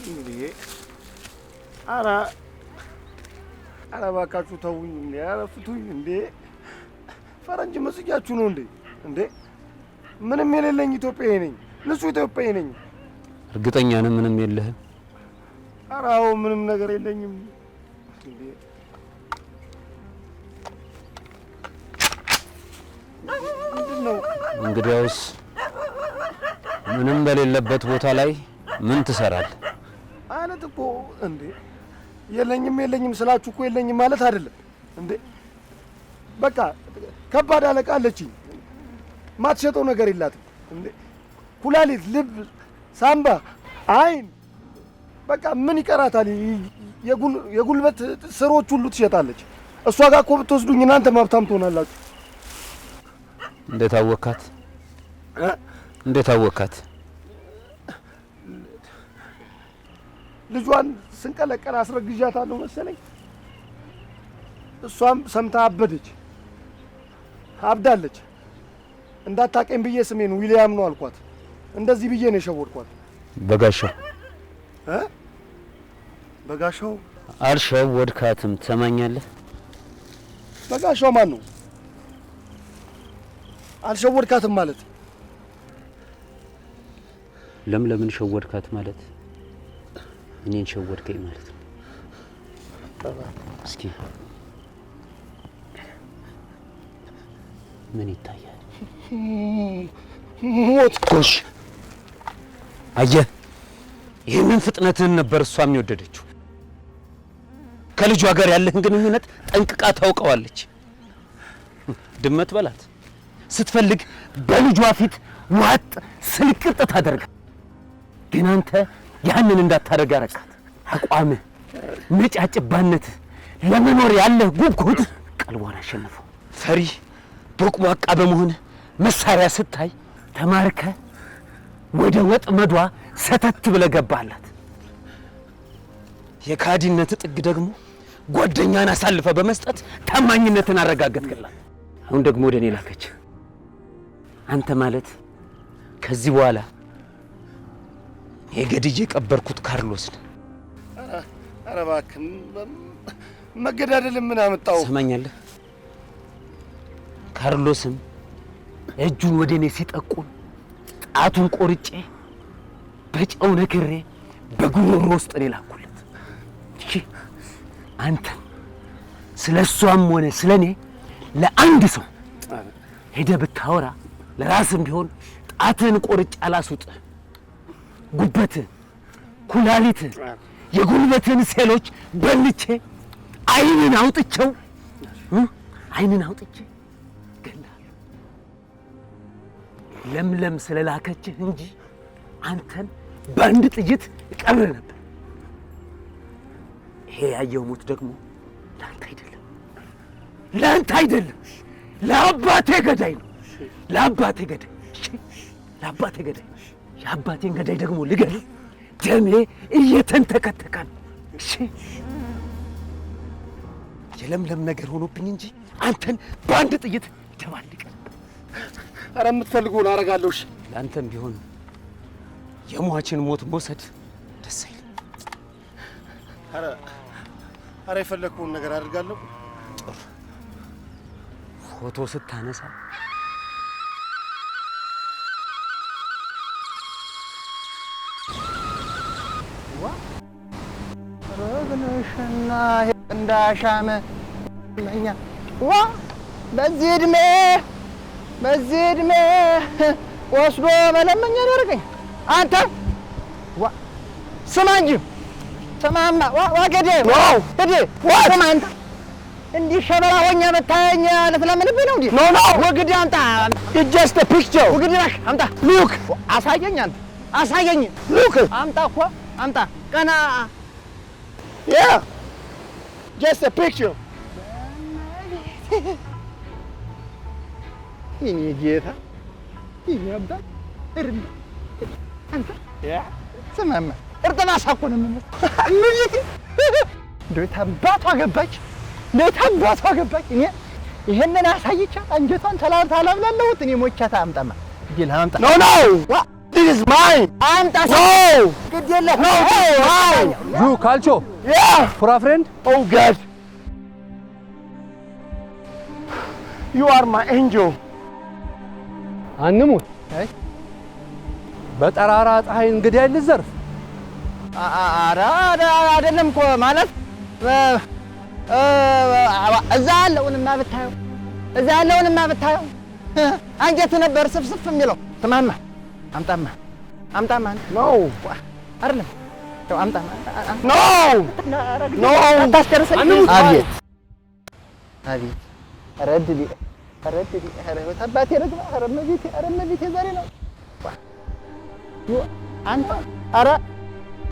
እንዴ! ኧረ ኧረ እባካችሁ ተውኝ! እንዴ! ኧረ ፍቱኝ! እንዴ! ፈረንጅ መስያችሁ ነው እንዴ? እንዴ! ምንም የሌለኝ ኢትዮጵያዊ ነኝ። ንጹህ ኢትዮጵያዊ ነኝ። እርግጠኛ ነህ ምንም የለህም? ኧረ አዎ፣ ምንም ነገር የለኝም። እንዴ! ምንድን ነው? እንግዲያውስ ምንም በሌለበት ቦታ ላይ ምን ትሰራለህ? ማለት እኮ እንዴ፣ የለኝም የለኝም ስላችሁ እኮ የለኝም ማለት አይደለም። እንዴ፣ በቃ ከባድ አለቃ አለችኝ። ማትሸጠው ነገር የላትም። እንዴ፣ ኩላሊት፣ ልብ፣ ሳምባ፣ አይን፣ በቃ ምን ይቀራታል? የጉልበት ስሮች ሁሉ ትሸጣለች። እሷ ጋር እኮ ብትወስዱኝ እናንተ ሀብታም ትሆናላችሁ። እንዴት አወካት? እ? እንዴት አወካት? ልጇን ስንቀለቀል አስረግዣታለሁ መሰለኝ። እሷም ሰምታ አበደች፣ አብዳለች። እንዳታቀኝ ብዬ ስሜን ዊሊያም ነው አልኳት። እንደዚህ ብዬ ነው የሸወድኳት። በጋሻው። እ? በጋሻው? አልሸወድካትም። ትሰማኛለህ? በጋሻው ማን ነው? አልሸወድካትም ማለት? ለምለምን ሸወድካት ማለት እኔን ሸወድከኝ ማለት ነው። እስኪ ምን ይታያል? ሞት። ጎሽ፣ አየህ፣ ይህንን ፍጥነትህን ነበር እሷም የወደደችው። ከልጇ ጋር ያለህን ግንኙነት ጠንቅቃ ታውቀዋለች። ድመት በላት፣ ስትፈልግ በልጇ ፊት ዋጥ ስልቅጥ ታደርጋል። ግን አንተ ያንን እንዳታደርግ አረካት። አቋምህ፣ ነጫጭባነትህ፣ ለመኖር ያለህ ጉጉት ቀልቧን አሸነፈው። ፈሪ ቦቅቧቃ በመሆንህ መሳሪያ ስታይ ተማርከ ወደ ወጥመዷ ሰተት ብለህ ገባላት። የካዲነት ጥግ ደግሞ ጓደኛን አሳልፈ በመስጠት ታማኝነትን አረጋገጥክላት። አሁን ደግሞ ወደ እኔ ላከች። አንተ ማለት ከዚህ በኋላ የገድዬ የቀበርኩት ካርሎስ ነው። ኧረ እባክህ፣ መገዳደል ምን አመጣው? ትሰማኛለህ? ካርሎስም እጁን ወደ እኔ ሲጠቁም ጣቱን ቆርጬ በጨው ነክሬ በጉሮሮ ውስጥ እኔ ላኩለት። እሺ፣ አንተም ስለ እሷም ሆነ ስለ እኔ ለአንድ ሰው ሄደህ ብታወራ ለራስም ቢሆን ጣትህን ቆርጬ አላስውጥህ። ጉበትህን፣ ኩላሊትህን፣ የጉልበትህን ሴሎች በልቼ አይንን አውጥቼው አይንን አውጥቼ እገልሃለሁ። ለምለም ስለላከችህ እንጂ አንተን በአንድ ጥይት እቀብርህ ነበር። ይሄ ያየው ሞት ደግሞ ለአንተ አይደለም፣ ለአንተ አይደለም፣ ለአባቴ ገዳይ ነው። ለአባቴ ገዳይ፣ እሺ? ለአባቴ ገዳይ። የአባቴን ገዳይ ደግሞ ልገድል ደሜ እየተንተከተከ ነው። እሺ? የለምለም ነገር ሆኖብኝ እንጂ አንተን በአንድ ጥይት ደባልቀ ነበር። ኧረ የምትፈልገውን አደርጋለሁ። እሺ። ለአንተም ቢሆን የሟችን ሞት መውሰድ ደስ አይልም። ኧረ ኧረ የፈለግከውን ነገር አደርጋለሁ። ጥሩ። ፎቶ ስታነሳ ረግነሽና እንዳሻመ እኛ ዋ በዚህ እድሜ ወስዶ መለመኛ ያደርገኝ። አንተ ዋ፣ ስማ እንጂ፣ ስማማ፣ ዋ ዋ ገዴ Wow! ገዴ፣ ስማ አንተ፣ እንዲህ ሸበላ ሆኛ መታየኝ ልትለምንብኝ ነው እንዴ? No. ወግድ አምጣ። It's just a picture. ወግድ እባክህ አምጣ። Look. አሳየኝ፣ አንተ አሳየኝ። Look. አምጣ እኮ አምጣ ቀና። Yeah. Just a picture. የኔ ጌታ፣ የኔ አባት፣ እርም አንተ። Yeah. ስማማ፣ እርጥብ አሳ እኮ ነው የምመስለው። እመቤቴ እንደው የት አባቷ ገባች? እንደው የት አባቷ ገባች? እኔ ይሄንን አሳይቻት አንጀቷን ታላብላለሁት። እኔ ሞቻት። አምጣማ ግድ አምጣ። No, no, this is mine. አምጣ። No. ግድ የለህም። No, mine. You calcio. Yeah. For a friend. Oh God, you are my angel. አንሙት። አይ። በጠራራ ፀሐይ እንግዲህ ልዘርፍ። ኧረ አይደለም እኮ ማለት እዛ ያለውንማ ብታየው፣ እዛ ያለውንማ ብታየው አንጀት ነበር ስፍስፍ የሚለው። ስማማ አምጣማ አምጣማ። No. አይደለም ተው አምጣማ። No, no. አታስጨርሰኝ። አንሙት። አቤት አቤት! ኧረ እድሌ፣ ኧረ እድሌ! ኧረ ህይወት አባቴ ረግማ! ኧረ እመቤቴ፣ ኧረ እመቤቴ ዛሬ ነው አንተ። ኧረ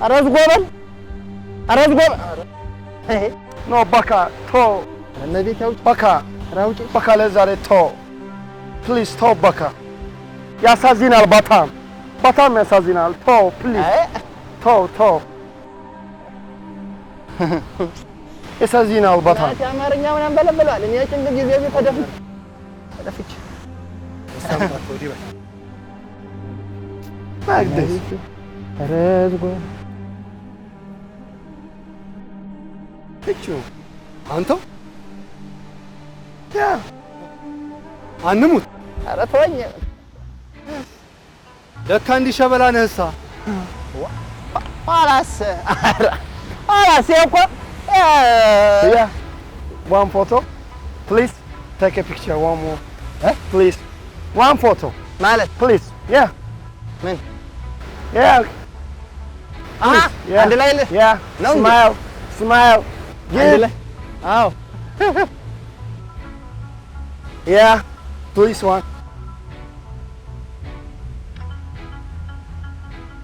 ኧረ ዝጎበል፣ ኧረ ዝጎበል! ኧረ No, በቃ ተው። ኧረ እመቤቴ አውጪ! በቃ። ኧረ አውጪ! በቃ ለዛሬ ተው፣ please ተው በቃ። ያሳዝናል፣ በጣም በጣም ያሳዝናል። ተው please። አይ። ተው ተው፣ ያሳዝናል በጣም። እናቴ አማርኛውን አንበለብለዋል። እኔ ጭንቅ ጊዜ እዚህ ተደፍቼ Like this. ኧረ ዝጎበል! Picture. አንተው። Yeah. አንሙት። ኧረ ተወኝ! ለካ እንዲህ ሸበላ ነህሳ። ኋላስ ኧረ ኋላስ ይሄ እኮ Yeah. One photo. Please take a picture. One more. Please. One photo. ማለት Please. Yeah. ምን? Yeah. አሃ። Yeah. አንድ ላይ Yeah. ነው እንዴ? Smile. Smile. አንድ Good. ላይ አዎ። Yeah. Please one.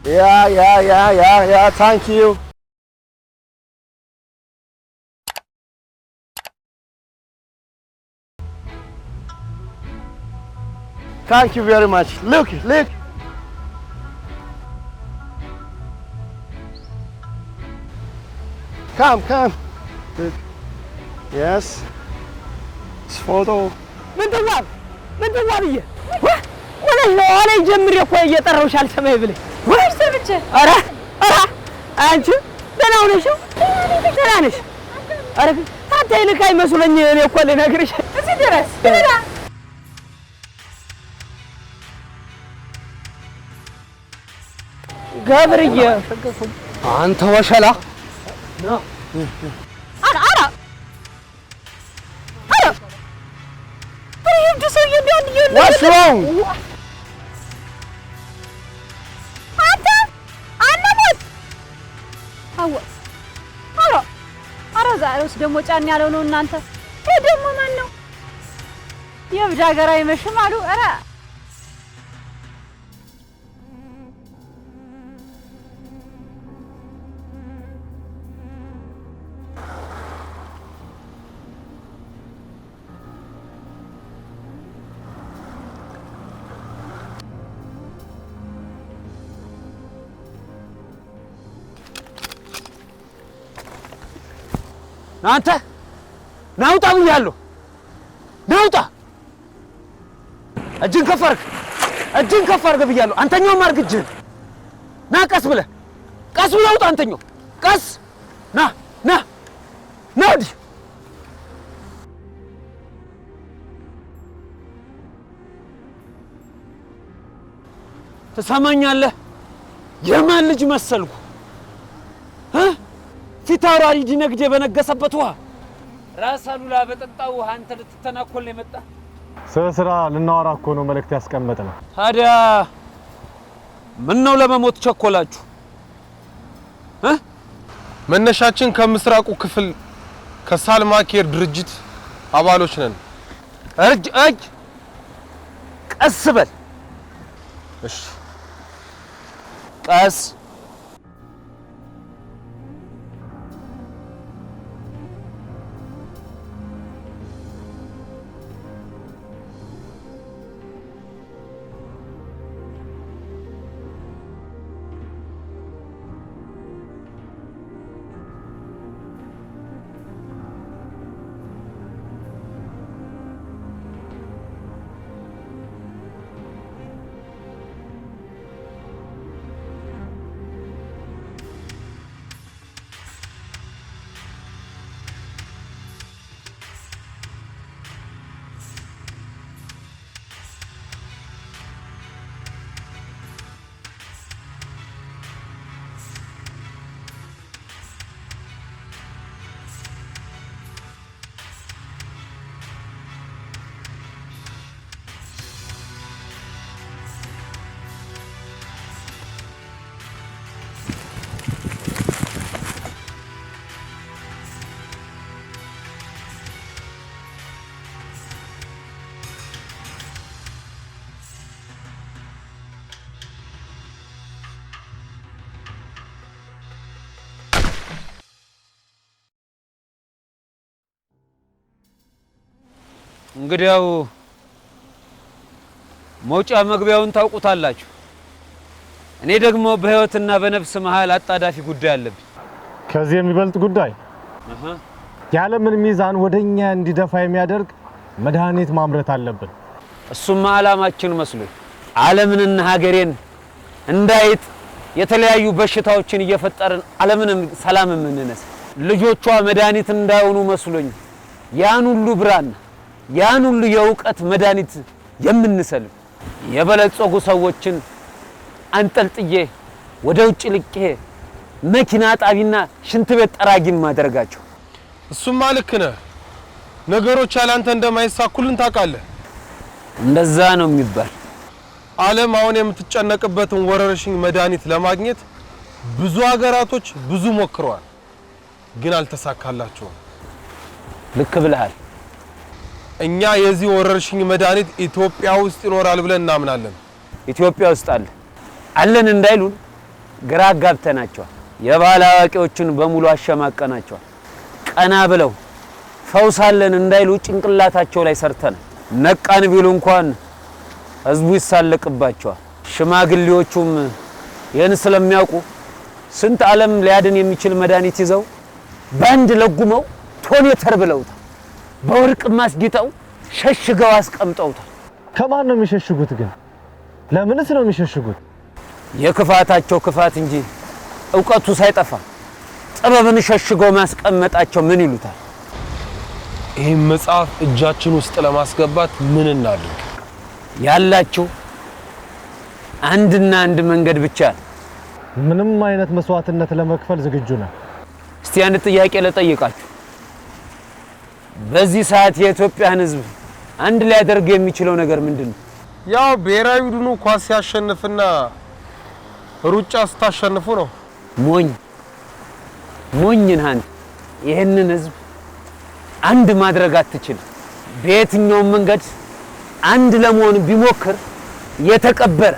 Yeah. Thank you. Thank you very much. Look, look. Come, come. Look. Yes. This photo. ምንትዋብ ምንትዋብዬ ሆነሽ ነው? ኋላ ጀምሬ እኮ እየጠራሁሽ አልሰማኝ ብለሽ ወይ ሰምቼ። ኧረ ኧረ አንቺ ደህና ሆነሽ ነው? ደህና ነሽ? ኧረ ታታ ይልክ አይመስለኝ እኔ እኮ ልነግርሽ እዚህ ድረስ ደህና። ገብርዬ። አንተ ወሸላ። ኧረ ኧረ ኧረ ኧረ ይሄ እብድ ሰውዬ እንደው አንድ እየወለደ What's wrong? አንተ አነሞት አወ ኧረ ኧረ ዛሬውስ ደግሞ ጫን ያለው ነው እናንተ። ይሄ ደግሞ ማን ነው? የእብድ ሀገር አይመሽም አሉ። ኧረ ና አንተ ና ውጣ ብያለሁ። ና ውጣ። እጅን ከፍ አድርግ፣ እጅን ከፍ አድርግ ብያለሁ። አንተኛውም አድርግ እጅህን። ና ቀስ ብለህ ቀስ ብለህ ውጣ። አንተኛው ቀስ ና ና ና ወዲህ። ትሰማኛለህ? የማን ልጅ መሰልኩ እ? ፊት አውራሪ ዲነግዴ በነገሰበት ውሃ ራስ አሉላ በጠጣው ውሃ አንተ ልትተናኮል ነው የመጣ? ስለ ስራ ልናወራ እኮ ነው መልእክት ያስቀመጥ ነው። ታዲያ ምን ነው ለመሞት ቸኮላችሁ እ? መነሻችን ከምስራቁ ክፍል ከሳልማኬር ድርጅት አባሎች ነን። እጅ እጅ ቀስ በል። እሺ። ቀስ። እንግዲያው መውጫ መግቢያውን ታውቁታላችሁ። እኔ ደግሞ በህይወትና በነፍስ መሃል አጣዳፊ ጉዳይ አለብኝ። ከዚህ የሚበልጥ ጉዳይ? የዓለምን ሚዛን ወደኛ እንዲደፋ የሚያደርግ መድኃኒት ማምረት አለብን። እሱማ ዓላማችን መስሎኝ ዓለምንና ሀገሬን እንዳይጥ የተለያዩ በሽታዎችን እየፈጠርን ዓለምንም ሰላም የምንነሳ ልጆቿ መድኃኒት እንዳይሆኑ መስሎኝ ያን ሁሉ ብራና፣ ያን ሁሉ የእውቀት መድኃኒት የምንሰልብ፣ የበለጸጉ ሰዎችን አንጠልጥዬ ወደ ውጭ ልቄ መኪና ጣቢና ሽንት ቤት ጠራጊ ማደርጋቸው። እሱማ ልክ ነህ። ነገሮች ያላንተ እንደማይሳኩልን ታውቃለህ። እንደዛ ነው የሚባል። ዓለም አሁን የምትጨነቅበትን ወረርሽኝ መድኃኒት ለማግኘት ብዙ ሀገራቶች ብዙ ሞክረዋል፣ ግን አልተሳካላቸውም። ልክ ብለሃል። እኛ የዚህ ወረርሽኝ መድኃኒት ኢትዮጵያ ውስጥ ይኖራል ብለን እናምናለን። ኢትዮጵያ ውስጥ አለ አለን እንዳይሉን ግራ አጋብተናቸዋል። የባህል አዋቂዎችን በሙሉ አሸማቀናቸዋል። ቀና ብለው ፈውሳለን እንዳይሉ ጭንቅላታቸው ላይ ሰርተናል። ነቃን ቢሉ እንኳን ህዝቡ ይሳለቅባቸዋል። ሽማግሌዎቹም ይህን ስለሚያውቁ ስንት ዓለም ሊያድን የሚችል መድኃኒት ይዘው በአንድ ለጉመው ቶኔተር ብለውታል። በወርቅ ማስጌጠው ሸሽገው አስቀምጠውታል። ከማን ነው የሚሸሽጉት ግን? ለምንስ ነው የሚሸሽጉት? የክፋታቸው ክፋት እንጂ እውቀቱ ሳይጠፋ ጥበብን ሸሽገው ማስቀመጣቸው ምን ይሉታል? ይህን መጽሐፍ እጃችን ውስጥ ለማስገባት ምን እናድርግ? ያላችሁ አንድና አንድ መንገድ ብቻ ነው። ምንም አይነት መስዋዕትነት ለመክፈል ዝግጁ ነን። እስቲ አንድ ጥያቄ ልጠይቃችሁ። በዚህ ሰዓት የኢትዮጵያን ሕዝብ አንድ ሊያደርግ የሚችለው ነገር ምንድን ነው? ያው ብሔራዊ ቡድኑ ኳስ ሲያሸንፍና ሩጫ ስታሸንፉ ነው። ሞኝ ሞኝ ነህ አንተ። ይህንን ሕዝብ አንድ ማድረግ አትችልም። በየትኛውም መንገድ አንድ ለመሆን ቢሞክር የተቀበረ፣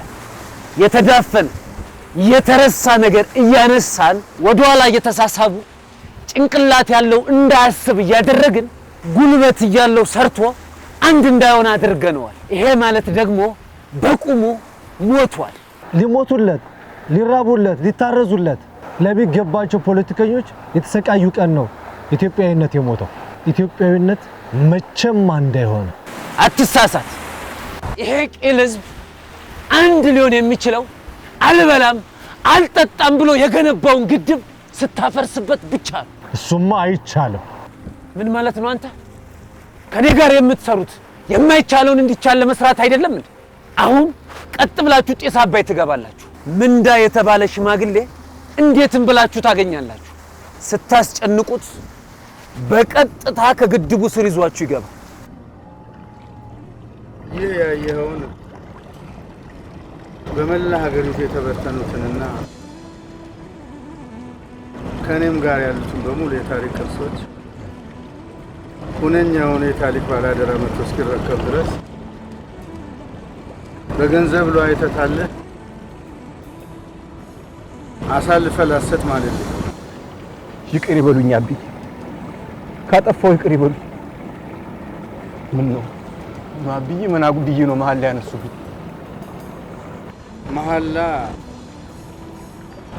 የተዳፈነ፣ የተረሳ ነገር እያነሳን ወደኋላ እየተሳሳቡ ጭንቅላት ያለው እንዳያስብ እያደረግን ጉልበት እያለው ሰርቶ አንድ እንዳይሆን አድርገነዋል። ይሄ ማለት ደግሞ በቁሙ ሞቷል። ሊሞቱለት፣ ሊራቡለት፣ ሊታረዙለት ለሚገባቸው ፖለቲከኞች የተሰቃዩ ቀን ነው ኢትዮጵያዊነት የሞተው። ኢትዮጵያዊነት መቼም አንድ አይሆንም። አትሳሳት። ይሄ ቂል ህዝብ አንድ ሊሆን የሚችለው አልበላም አልጠጣም ብሎ የገነባውን ግድብ ስታፈርስበት ብቻ ነው። እሱማ አይቻልም። ምን ማለት ነው? አንተ ከኔ ጋር የምትሰሩት የማይቻለውን እንዲቻል ለመስራት አይደለም እንዴ? አሁን ቀጥ ብላችሁ ጢስ አባይ ትገባላችሁ። ምንዳ የተባለ ሽማግሌ እንዴትም ብላችሁ ታገኛላችሁ። ስታስጨንቁት በቀጥታ ከግድቡ ስር ይዟችሁ ይገባል። ይህ ያየኸውን በመላ ሀገሪቱ የተበተኑትንና ከእኔም ጋር ያሉትን በሙሉ የታሪክ ቅርሶች ሁነኛውን የታሪክ ባላደራ መጥቶ እስኪረከብ ድረስ በገንዘብ ሉዓይ ተታለህ አሳልፈህ ላሰጥ ማለት ነው። ይቅር ይበሉኝ አብዬ፣ ካጠፋው ይቅር ይበሉኝ። ምን ነው አብዬ፣ ምን አጉድዬ ነው መሀል ላይ ያነሱብኝ? መሐላ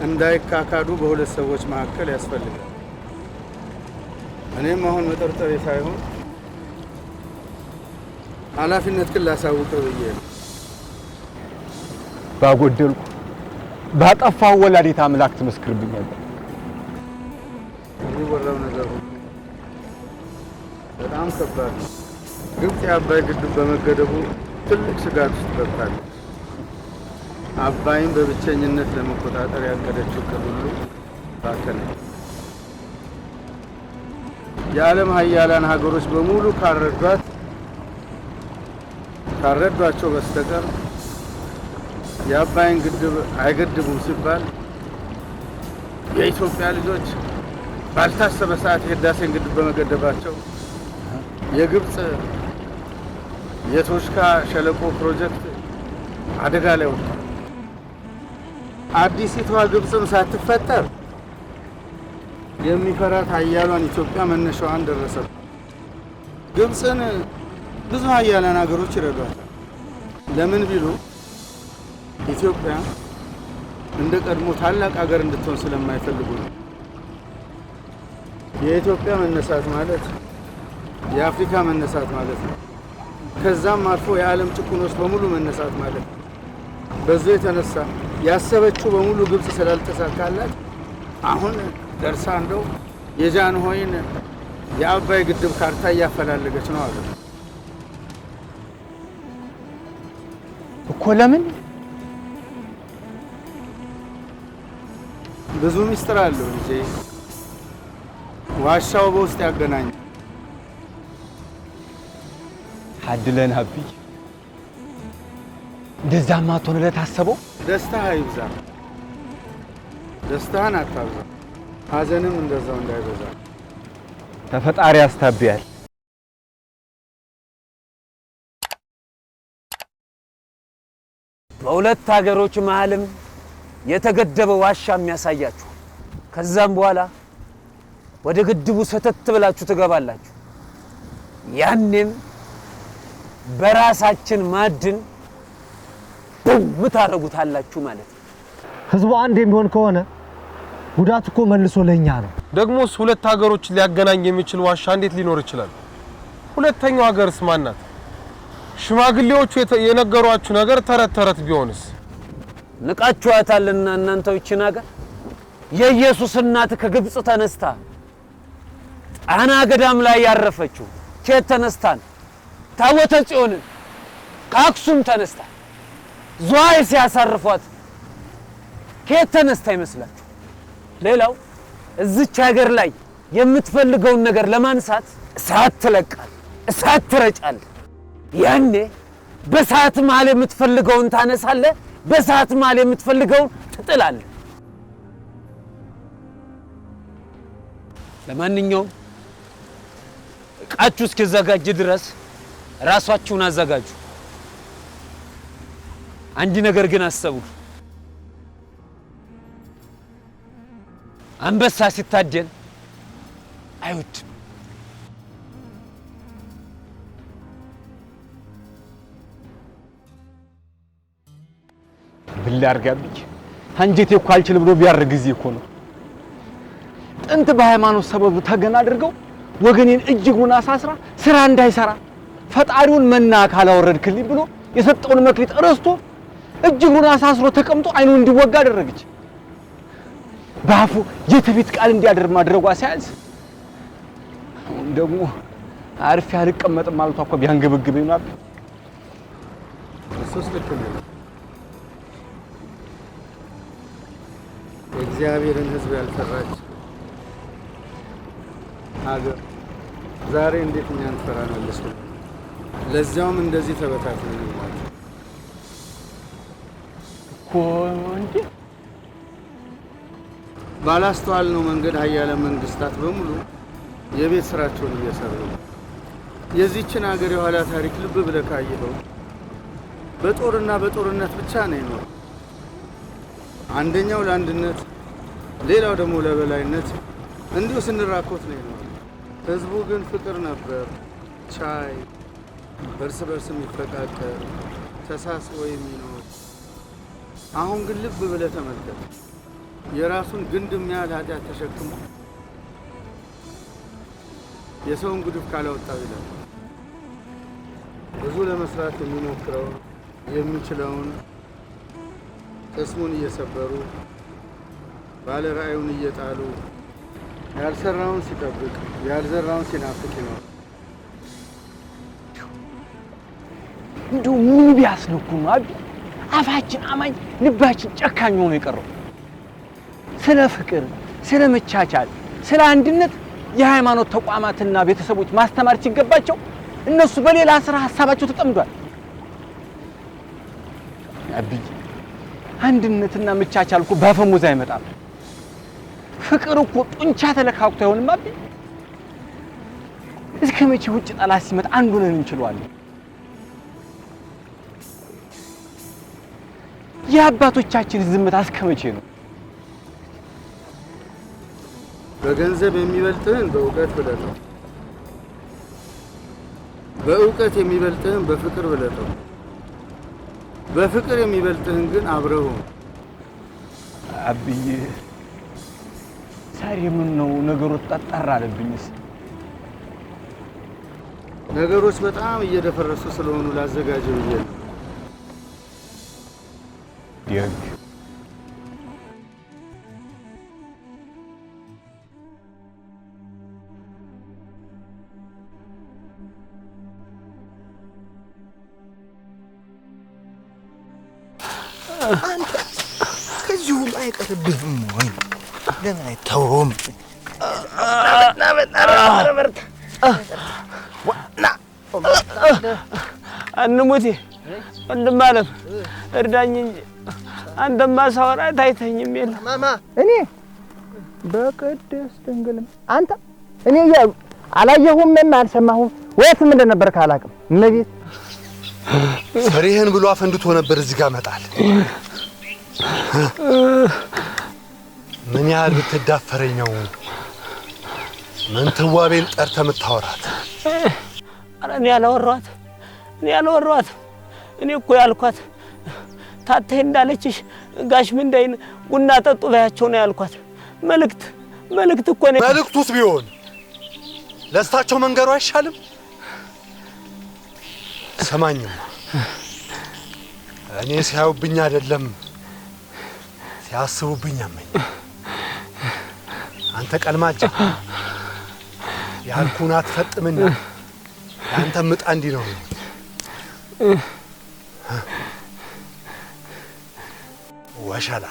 እንዳይካካዱ በሁለት ሰዎች መካከል ያስፈልጋል። እኔም አሁን መጠርጠሬ ሳይሆን ኃላፊነት ግን ላሳውቅህ ብዬ ነው። ባጎደልኩ ባጠፋው ወላዲተ አምላክ ትመስክርብኛለህ። የሚወራው ነገር ሁሉ በጣም ከባድ ነው። ግብፅ የአባይ ግድብ በመገደቡ ትልቅ ስጋት ውስጥ ገብታለች። አባይን በብቸኝነት ለመቆጣጠር ያቀደችው እቅድ ሁሉ ባከነ። የዓለም ሀያላን ሀገሮች በሙሉ ካልረዷቸው በስተቀር የአባይን ግድብ አይገድቡም ሲባል የኢትዮጵያ ልጆች ባልታሰበ ሰዓት የህዳሴን ግድብ በመገደባቸው የግብፅ የቶሽካ ሸለቆ ፕሮጀክት አደጋ ላይ ወድቋል። አዲሲቷ ግብፅም ሳትፈጠር የሚፈራት ሀያሏን ኢትዮጵያ መነሻዋን ደረሰ። ግብፅን ብዙ ሀያላን ሀገሮች ይረዷታል። ለምን ቢሉ ኢትዮጵያ እንደ ቀድሞ ታላቅ ሀገር እንድትሆን ስለማይፈልጉ ነው። የኢትዮጵያ መነሳት ማለት የአፍሪካ መነሳት ማለት ነው። ከዛም አልፎ የዓለም ጭቁኖች በሙሉ መነሳት ማለት ነው። በዙ የተነሳ ያሰበችው በሙሉ ግብጽ ስላልተሳካላት አሁን ደርሳ እንደው የጃንሆይን የአባይ ግድብ ካርታ እያፈላለገች ነው አሉ። እኮ ለምን? ብዙ ሚስጥር አለው ልጄ። ዋሻው በውስጥ ያገናኝ። ታድለን አብይ፣ እንደዛማ ትሆን ለታሰበው። ደስታህ አይብዛ፣ ደስታህን አታብዛ፣ ሐዘንም እንደዛው እንዳይበዛ። ተፈጣሪ ያስታብያል። በሁለት ሀገሮች መሀልም የተገደበ ዋሻ የሚያሳያችሁ። ከዛም በኋላ ወደ ግድቡ ሰተት ብላችሁ ትገባላችሁ። ያኔም በራሳችን ማዕድን ቡም ታረጉታላችሁ ማለት ነው። ህዝቡ አንድ የሚሆን ከሆነ ጉዳት እኮ መልሶ ለኛ ነው። ደግሞስ ሁለት ሀገሮች ሊያገናኝ የሚችል ዋሻ እንዴት ሊኖር ይችላል? ሁለተኛው ሀገርስ ማን ናት? ሽማግሌዎቹ የነገሯችሁ ነገር ተረት ተረት ቢሆንስ? ንቃችኋታልና እናንተ ይህችን ሀገር። የኢየሱስ እናት ከግብፅ ተነስታ ጣና ገዳም ላይ ያረፈችው ከየት ተነስታን? ታቦተ ጽዮንን ከአክሱም ተነስታ ዝዋይ ሲያሳርፏት ከየት ተነስታ ይመስላችሁ? ሌላው እዚች ሀገር ላይ የምትፈልገውን ነገር ለማንሳት እሳት ትለቃል፣ እሳት ትረጫል። ያኔ በሰዓት መሃል የምትፈልገውን ታነሳለህ፣ በሰዓት መሃል የምትፈልገውን ትጥላለህ። ለማንኛውም እቃችሁ እስኪዘጋጅ ድረስ ራሳችሁን አዘጋጁ። አንድ ነገር ግን አሰቡ። አንበሳ ሲታደን አይወድም። ምን ላድርግ አብይ፣ አንጀቴ እኮ አልችል ብሎ ቢያር ጊዜ እኮ ነው። ጥንት በሃይማኖት ሰበብ ተገን አድርገው ወገኔን እጅጉን አሳስራ ስራ እንዳይሰራ ፈጣሪውን መና ካላወረድክልኝ ብሎ የሰጠውን መክሊት ረስቶ እጅጉን አሳስሮ ተቀምጦ አይኑን እንዲወጋ አደረገች። በአፉ የትዕቢት ቃል እንዲያደር ማድረጓ ሳያንስ አሁን ደግሞ አርፌ አልቀመጥም ማለቷ እኮ ቢያንገበግበኝ ነው አብይ። እሱስ ልክ ነው። የእግዚአብሔርን ሕዝብ ያልፈራች ሀገር ዛሬ እንዴት እኛን ትፈራናለች? ለዚያውም እንደዚህ ተበታትነንላት እኮ እንዴ። ባላስተዋልነው መንገድ ሀያላን መንግስታት በሙሉ የቤት ስራቸውን እየሰሩ ነው። የዚችን ሀገር የኋላ ታሪክ ልብ ብለህ ካየኸው በጦርና በጦርነት ብቻ ነው የኖረው። አንደኛው ለአንድነት፣ ሌላው ደግሞ ለበላይነት እንዲሁ ስንራኮት ነው የኖረው። ህዝቡ ግን ፍቅር ነበር፣ ቻይ፣ እርስ በርስ የሚፈቃቀር፣ ተሳስቦ የሚኖር። አሁን ግን ልብ ብለህ ተመልከት። የራሱን ግንድ የሚያህል ኃጢአት ተሸክሞ የሰውን ጉድፍ ካላወጣው ይላል። ብዙ ለመስራት የሚሞክረውን የሚችለውን ቅስሙን እየሰበሩ ባለ ራእዩን እየጣሉ ያልሰራውን ሲጠብቅ ያልዘራውን ሲናፍቅ ይኖራል። እንዲሁ ምን ቢያስነኩ ነው አብይ አፋችን አማኝ ልባችን ጨካኝ ሆኖ የቀረው? ስለ ፍቅር፣ ስለ መቻቻል፣ ስለ አንድነት የሃይማኖት ተቋማትና ቤተሰቦች ማስተማር ሲገባቸው እነሱ በሌላ ስራ ሀሳባቸው ተጠምዷል። አብይ አንድነትና መቻቻል እኮ ባፈሙዝ አይመጣም። ፍቅር እኮ ጡንቻ ተለካክቶ አይሆንም። አብይ እስከ መቼ ውጭ ጠላት ሲመጣ አንዱ ነን እንችለዋለን? የአባቶቻችን ዝምታ እስከ መቼ ነው? በገንዘብ የሚበልጥህን በእውቀት ብለጠው፣ በእውቀት የሚበልጥህን በፍቅር ብለጠው፣ በፍቅር የሚበልጥህን ግን አብረው። አብዬ ዛሬ ምን ነው ነገሮች ጠጠር አለብኝስ? ነገሮች በጣም እየደፈረሱ ስለሆኑ ላዘጋጀው ብዬ ነው። ደግ አንተ ከዚህ ሁሉ አይቀርብህም ወይ? ለምን አይተውም? አንሙቴ ወንድም አለም እርዳኝ እንጂ አንተማ ሳወራ ታይተኝም የለ። እኔ በቅድስት ድንግልም አንተ እኔ አላየሁም አልሰማሁም ወየትም እንደነበርክ አላውቅም። እመቤት ፍሬህን ብሎ አፈንድቶ ነበር እዚህ ጋር መጣል። ምን ያህል ብትዳፈረኝ ነው ምንትዋቤን ጠርተህ የምታወራት? ኧረ እኔ አላወራኋትም፣ እኔ አላወራኋትም። እኔ እኮ ያልኳት ታተይ እንዳለችሽ ጋሽ ምንዳይን ቡና ጠጡ በያቸው ነው ያልኳት። መልእክት መልእክት እኮ ነው። መልእክቱስ ቢሆን ለእሳቸው መንገሩ አይሻልም? ሰማኝማ፣ እኔ ሲያዩብኝ አይደለም ሲያስቡብኝ አመኝ። አንተ ቀልማጫ ያልኩህን አትፈጥምና ያንተም ዕጣ እንዲህ ነው። ወሸላ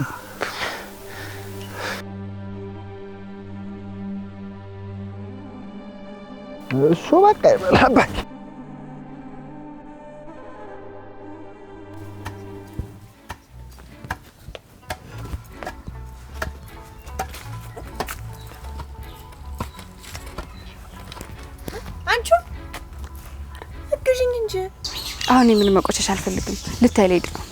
እሱ በቃ ይበላባል። አንቺ እግዥኝ እንጂ አሁን የምን መቆሸሽ አልፈልግም። ልታይ ልሄድ ነው።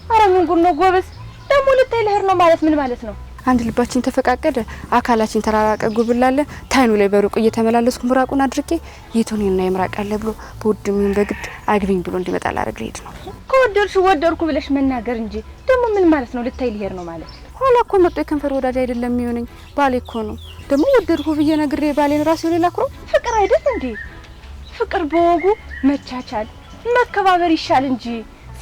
ኧረ ምን ጉድ ነው ጎበዝ! ደግሞ ልታይ ልሄድ ነው ማለት ምን ማለት ነው? አንድ ልባችን ተፈቃቀደ፣ አካላችን ተራራቀ፣ ጉብላለ ታይኑ ላይ በሩቅ እየተመላለስኩ ምራቁን አድርጌ የቶኔና የምራቅ አለ ብሎ በውድም ይሁን በግድ አግቢኝ ብሎ እንዲመጣ ላደርግ ልሄድ ነው። ከወደድሽ ወደድኩ ብለሽ መናገር እንጂ ደግሞ ምን ማለት ነው? ልታይ ልሄድ ነው ማለት? ኋላ እኮ መጥቶ የከንፈር ወዳጅ አይደለም የሚሆነኝ ባሌ እኮ ነው። ደግሞ ወደድኩ ብዬ ነግሬ ባሌን ራሴ ላይ ላኩረው። ፍቅር አይደል እንዴ? ፍቅር በወጉ መቻቻል መከባበር ይሻል እንጂ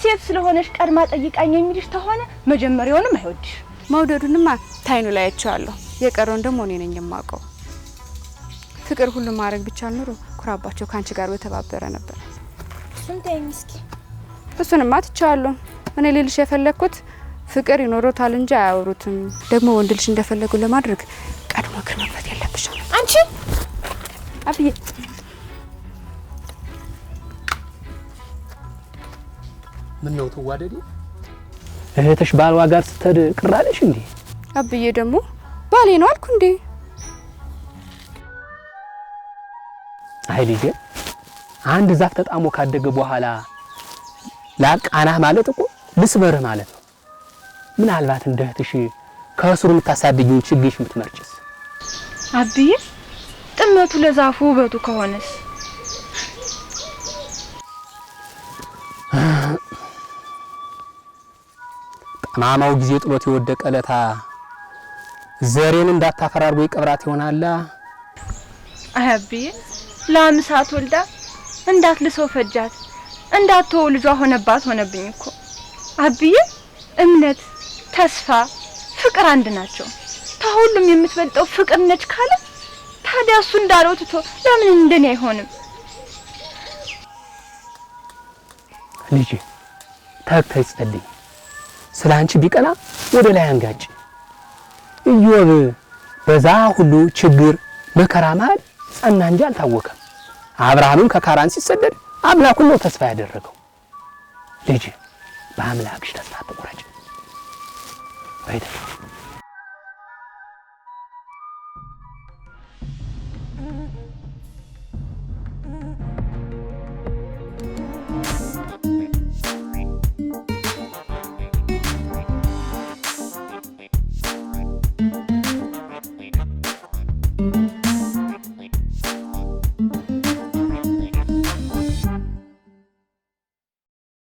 ሴት ስለሆነሽ ቀድማ ጠይቃኝ የሚልሽ ተሆነ መጀመሪያውንም አይወድሽ። መውደዱንማ ታይኑ ላይ አይቼዋለሁ። የቀረውን ደግሞ እኔ ነኝ የማውቀው። ፍቅር ሁሉ ማድረግ ቢቻል ኖሮ ኩራባቸው ካንቺ ጋር በተባበረ ነበር። እሱን ተይኝ እስኪ። እሱንማ ትቼዋለሁ። እኔ ልልሽ የፈለግኩት ፍቅር ይኖሮታል እንጂ አያወሩትም። ደግሞ ወንድ ልጅ እንደፈለጉ ለማድረግ ቀድሞ እግር መግባት የለብሽም። አንቺ አብዬ ምን ነው ትዋደዲ? እህትሽ ባልዋ ጋር ስትሄድ ቅር አለሽ እንዴ? አብዬ ደግሞ ባሌ ነው አልኩ እንዴ? አይ ልጄ፣ አንድ ዛፍ ተጣሞ ካደገ በኋላ ላቃናህ ማለት እኮ ልስበርህ ማለት ነው። ምናልባት እንደ እህትሽ ከስሩ የምታሳድጊውን ችግኝሽ የምትመርጭስ? አብዬ ጥመቱ ለዛፉ ውበቱ ከሆነስ? ጠማማው ጊዜ ጥሎት የወደቀ ለታ ዘሬን እንዳታፈራ አድርጎ ይቀብራት ይሆናላ። አይ አብዬ፣ ላም ሳትወልዳ እንዳትልሰው ፈጃት፣ እንዳትተወው ልጇ ሆነባት ሆነብኝ እኮ። አብዬ እምነት፣ ተስፋ፣ ፍቅር አንድ ናቸው። ከሁሉም የምትበልጠው ፍቅር ነች ካለ ታዲያ እሱ እንዳለው ትቶ ለምን እንደኔ አይሆንም? ልጄ ተግተሽ ጸልይ። ስለ አንቺ ቢቀና ወደ ላይ አንጋጭ። ኢዮብ በዛ ሁሉ ችግር መከራ መሃል ጸና እንጂ አልታወከም። አብርሃምም ከካራን ሲሰደድ አምላኩን ነው ተስፋ ያደረገው። ልጄ በአምላክሽ ተስፋ አትቁረጭ። በይ